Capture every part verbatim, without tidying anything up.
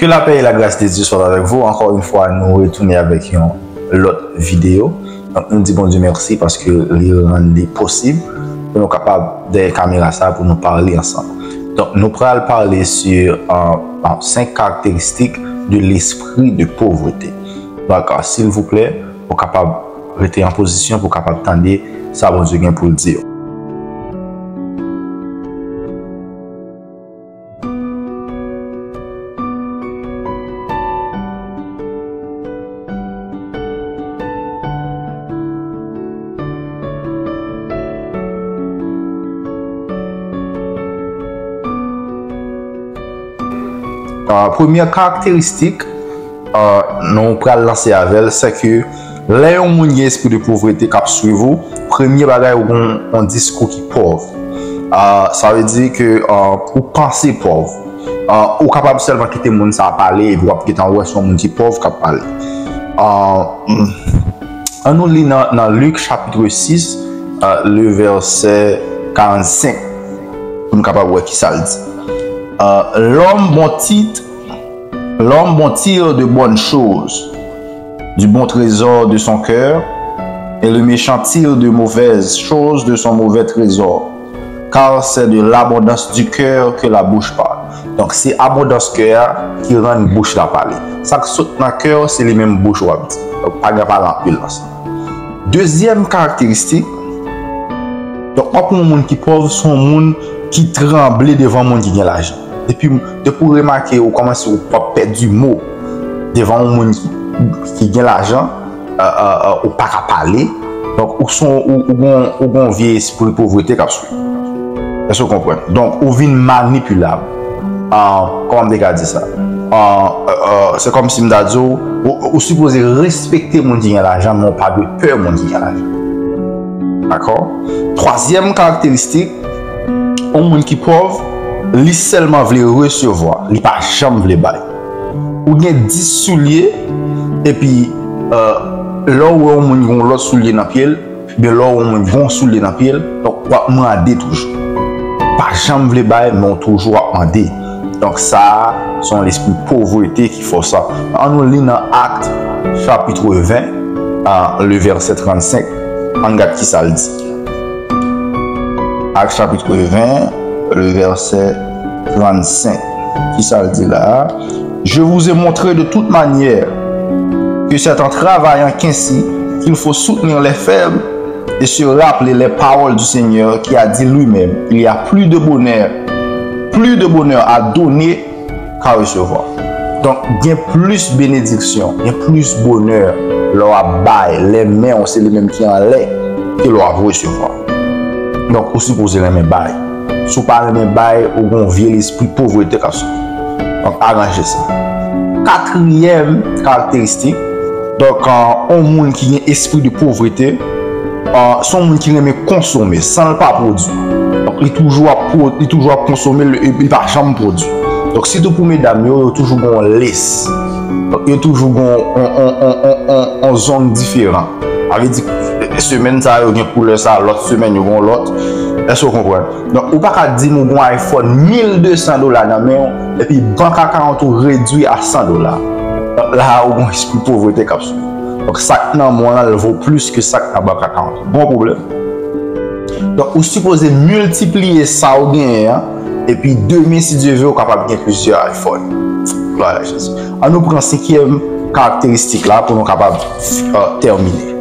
Que la paix et la grâce de Dieu soient avec vous. Encore une fois, nou retounen avèk yon lòt videyo. Donk, nou di Bondye mèsi paske li rann li posib pou nou kapab dèyè kamera sa pou nou pale ansanm. Donk, nou pral pale sur euh, euh, cinq caractéristiques de l'esprit de pauvreté. Donk, euh, silvouplè, ou kapab rete an pozisyon pou w kapab tande sa Bondye gen pou l di w. Ah, premyè karakteristik euh, nou pral lanse avè l, se ke lè yon moun gen espri de povrete k ap swiv ou, premye bagay ou gen yon diskou ki pòv. Euh, sa vle di ke euh, ou panse pòv. Euh, ou kapab sèlman kite moun sa a pale epi w ap gentan wè se yon moun ki pòv k ap pale. Euh, hmm. An nou li nan, nan Lik chapitre six, euh, le vèsè karannsenk, pou nou kapab wè ki sa l di. Euh, l'homme bon titre L'homme bon tire de bonnes choses du bon trésor de son cœur, et le méchant tire de mauvaises choses de son mauvais trésor, car c'est de l'abondance du cœur que la bouche parle. Donk, se abondans kè a ki rann bouch la pale. Sa k sot nan kè w, se li menm bouch w ap di. Donk, pa gen pale anpil nan sa. Dezyèm karakteristik, donk, w ap wè yon moun ki pòv, se yon moun ki tranble devan moun ki gen lajan. Depi, depi w remake, ou kòmanse, ou p ap pèdi mo devan yon moun ki, ki gen lajan, euh, euh, euh, ou pa ka pale. Donk, ou son, ou, ou gon, ou gon vye espri povrete k ap swiv. Èske w konprann? Donk, ou vin manipilab. Ah, kòman m te ka di sa? Ah, euh, euh, se kòmsi m ta di w, ou, ou sipoze respekte moun ki gen lajan, men w pa dwe pè moun ki gen lajan. Dakò? Twazyèm karakteristik, yon moun ki pòv, li sèlman vle resevwa, li pa janm vle bay. Ou gen dis soulye, epi euh, lè w wè yon moun gen yon lòt soulye nan pye l, oubyen lè w wè yon moun gen yon soulye nan pye l, donk w ap mande toujou. Pa janm vle bay, men w toujou ap mande. Donk sa a, se yon lespri povrete ki fè w sa. An nou li nan Akt, chapitre vingt, euh, le vèsè trannsenk. Ann gad ki sa l di. Akt, chapitre vingt, le vèsè trannsenk. Ki sa l di la a? Je vous ai montré de toute manière que c'est en travaillant qu'ainsi qu'il faut soutenir les faibles et se rappeler les paroles du Seigneur qui a dit lui-même, il y a plus de bonheur, plus de bonheur à donner qu'à recevoir. Donk, gen plis benediksyon, gen plis bonè lè w ap bay, lè men w se li menm ki anlè, ke lè w ap resevwa. Donk, ou sipoze renmen bay. Si w pa renmen bay, ou gen yon vye lespri povrete k ap sot. Donk, aranje sa. Katriyèm karakteristik, donk, euh, yon moun ki gen espri de povrete, euh, se yon moun ki renmen konsome san l pa pwodui. Donk, li toujou ap pwo-, li toujou ap konsome, li, li pa janm pwodui. Donk, sitou pou medam yo, yo toujou gen yon les. Donk, yo toujou gen yon, yon, yon zong diferan. Sa vle di, semèn sa a, yo gen koulè sa a, lòt semèn, yo gen yon lòt. Èske w konprann? Donk, ou pa ka di m ou gen yon iPhone mil de san dola nan men w, epi bank account ou redui a san dola. Donk, la a, ou gen yon espri povrete k ap swiv. Donk, sa k nan men w lan, l vo plis ke sa k nan bank account ou. Gon pwoblèm. Donk, ou sipoze miltipliye sa ou genyen an, epi demen, si Dye vle, ou kapab gen plizyè iPhone. Glwa a Jezi. Ann nou pran senkyèm karakteristik la pou nou kapab, euh, tèmine.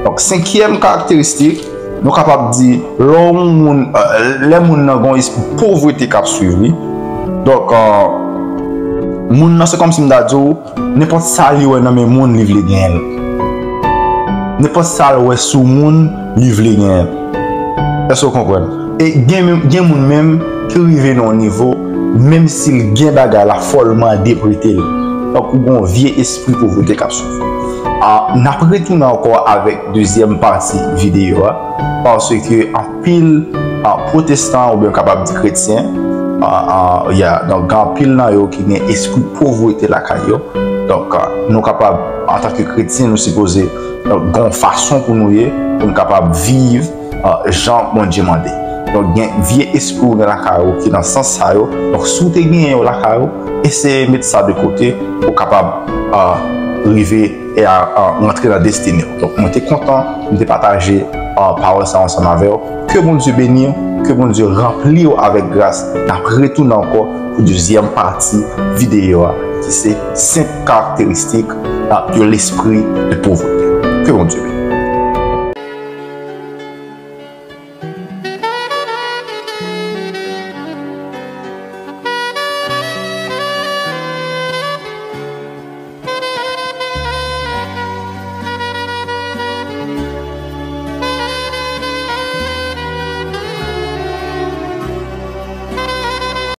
Donk, senkyèm karakteristik, nou kapab di, lè yon moun, euh, lè moun nan gen yon espri povrete k ap swiv li. Donk, euh, moun nan, se kòmsi m ta di w, nenpòt sa li wè nan men moun, li vle genyen l. Nenpòt sa l wè sou moun, li vle genyen l. Èske w konprann? E gen menm, gen moun menm ki rive nan yon nivo, menm si l gen bagay la, fò l mande prete l. Donk, ou gen yon vye espri povrete k ap swiv ou. A, n ap retounen ankò avèk dezyèm pati videyo a, paske anpil, a, pwotestan, oubyen kapab di kretyen, a, a, ya, donk, gen anpil nan yo ki gen espri povrete lakay yo. Donk, a, nou kapab, antanke kretyen, nou sipoze, donk, gen yon fason pou nou ye, pou nou kapab viv, a, jan Bondye mande. Donk, gen vye espri w gen lakay ou ki nan sans sa yo. Donk, si w te genyen yo lakay ou, eseye met sa de kote pou w kapab ah, rive e a, a, rantre nan destine w. Donk, mwen te kontan, mwen te pataje a, pawòl sa ansanm avè w. Ke Bondye beni w, ke Bondye ranpli w avèk gras. N ap retounen ankò pou dezyèm pati videyo a, ki se senk karakteristik a, de lespri de povrete. Ke Bondye beni.